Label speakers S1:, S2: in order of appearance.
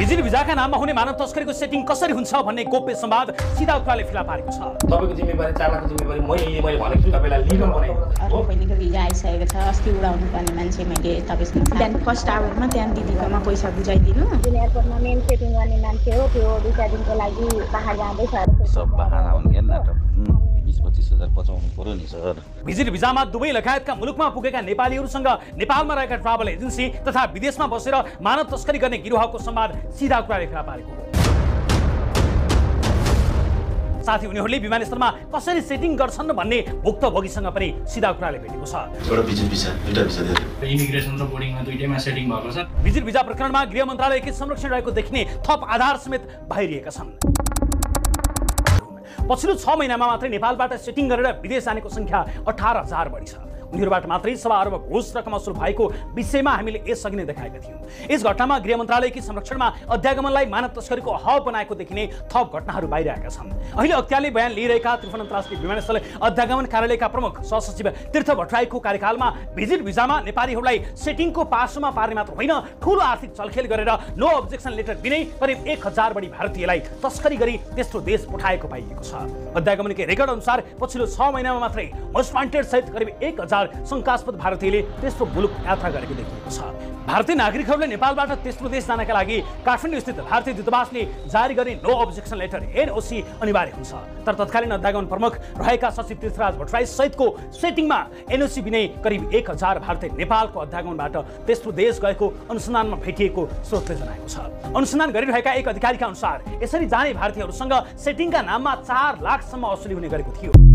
S1: Visit भिजाका नाममा हुने मानव तस्करीको सेटिङ कसरी हुन्छ भन्ने गोप्य संवाद सिधा उक्राले फेला पारेको छ।
S2: तपाईको जिम्मेवारी 4 लाखको जिम्मेवारी मैले भनेको छु तपाईलाई लिगल बनाइदिनु
S3: हो। बहिनीको भिजा आइसकेको छ। अस्ति उडाउनु पर्ने मान्छे मैले तपाईसँग त्यहाँ फर्स्ट आवरमा त्यहाँ दिदीकोमा पैसा बुझाइदिनु।
S4: जुन एयरपोर्टमा मेन सेटिङ गर्ने मान्छे हो त्यो 2-4 दिनको लागि बाहिर जाँदैछ।
S5: सब बहाना हुन् के नाटक। 20-25 हजार बचाउनु पर्यो नि सर।
S1: भिजिट भिजामा दुबई लगायतका मुलुकमा पुगेका नेपालीहरूसँग नेपालमा रहेका ट्राभल एजेन्सी तथा विदेशमा बसेर मानव तस्करी गर्ने गिरोहको संवाद सिधा उक्राले फेला पारेको हो। साथै उनीहरूले विमानस्थलमा कसरी सेटिङ गर्छन् भन्ने भुक्तभोगीसँग पनि सिधा उक्राले भेटेको छ।
S6: एउटा भिजिट भिजा दुईटा भिजा दिएर
S7: इमिग्रेसन र बोर्डिङमा दुईटैमा सेटिङ भएको छ।
S1: भिजिट भिजा प्रकरणमा गृह मन्त्रालयकै संरक्षण रहेको देखिने थप आधार समेत बाहिरिएका छन्। पछिल्लो 6 महिनामा मात्रै नेपालबाट सेटिङ गरेर विदेश जानेको संख्या 18,000 बढी छ। उनीहरूबाट मात्रै 1.25 अर्ब घुस रकम असुल भएको विषयमा हामीले यसअघि नै देखाएका थियौँ। यस घटनामा गृह मन्त्रालयकी संरक्षणमा अध्यागमनलाई मानव तस्करीको हब बनाएको देखिने थप घटनाहरू बाहिर आएका छन्। अहिले अख्तियारले बयान लिइरहेका त्रिभुवन अन्तर्राष्ट्रिय विमानस्थल अध्यागमन कार्यालयका प्रमुख सहसचिव तीर्थ भट्टराईको कार्यकालमा भिजिट भिजामा नेपालीहरूलाई सेटिङको पासोमा पार्ने मात्र होइन, ठूलो आर्थिक चलखेल गरेर नो अब्जेक्सन लेटर दिनै करिब 1,000 बढी भारतीयलाई तस्करी गरी तेस्रो देश पठाएको पाइएको छ। अध्यागमनकै रेकर्ड अनुसार पछिल्लो 6 महिनामा मात्रै मोस्ट वान्टेड सहित करिब 1,000 शंकास्पद भारतीयले तेस्रो मुलुक यात्रा गरेको देखिएको छ। भारतीय नागरिकहरूले नेपालबाट तेस्रो देश जानका लागि काठमाडौँ स्थित भारतीय दूतावासले जारी गर्ने नो अब्जेक्सन लेटर एनओसी अनिवार्य हुन्छ। तर तत्कालीन अध्यागमन प्रमुख रहेका सचिव तीर्थराज भट्टराई सहितको सेटिङमा एनओसी बिनै करिब 1,000 भारतीय नेपालको अध्यागमनबाट तेस्रो देश गएको अनुसन्धानमा भेटिएको स्रोतले जनाएको छ। अनुसन्धान गरिरहेका एक अधिकारीका अनुसार यसरी जाने भारतीयहरूसँग सेटिङका नाममा 4 लाखसम्म असुली हुने गरेको थियो।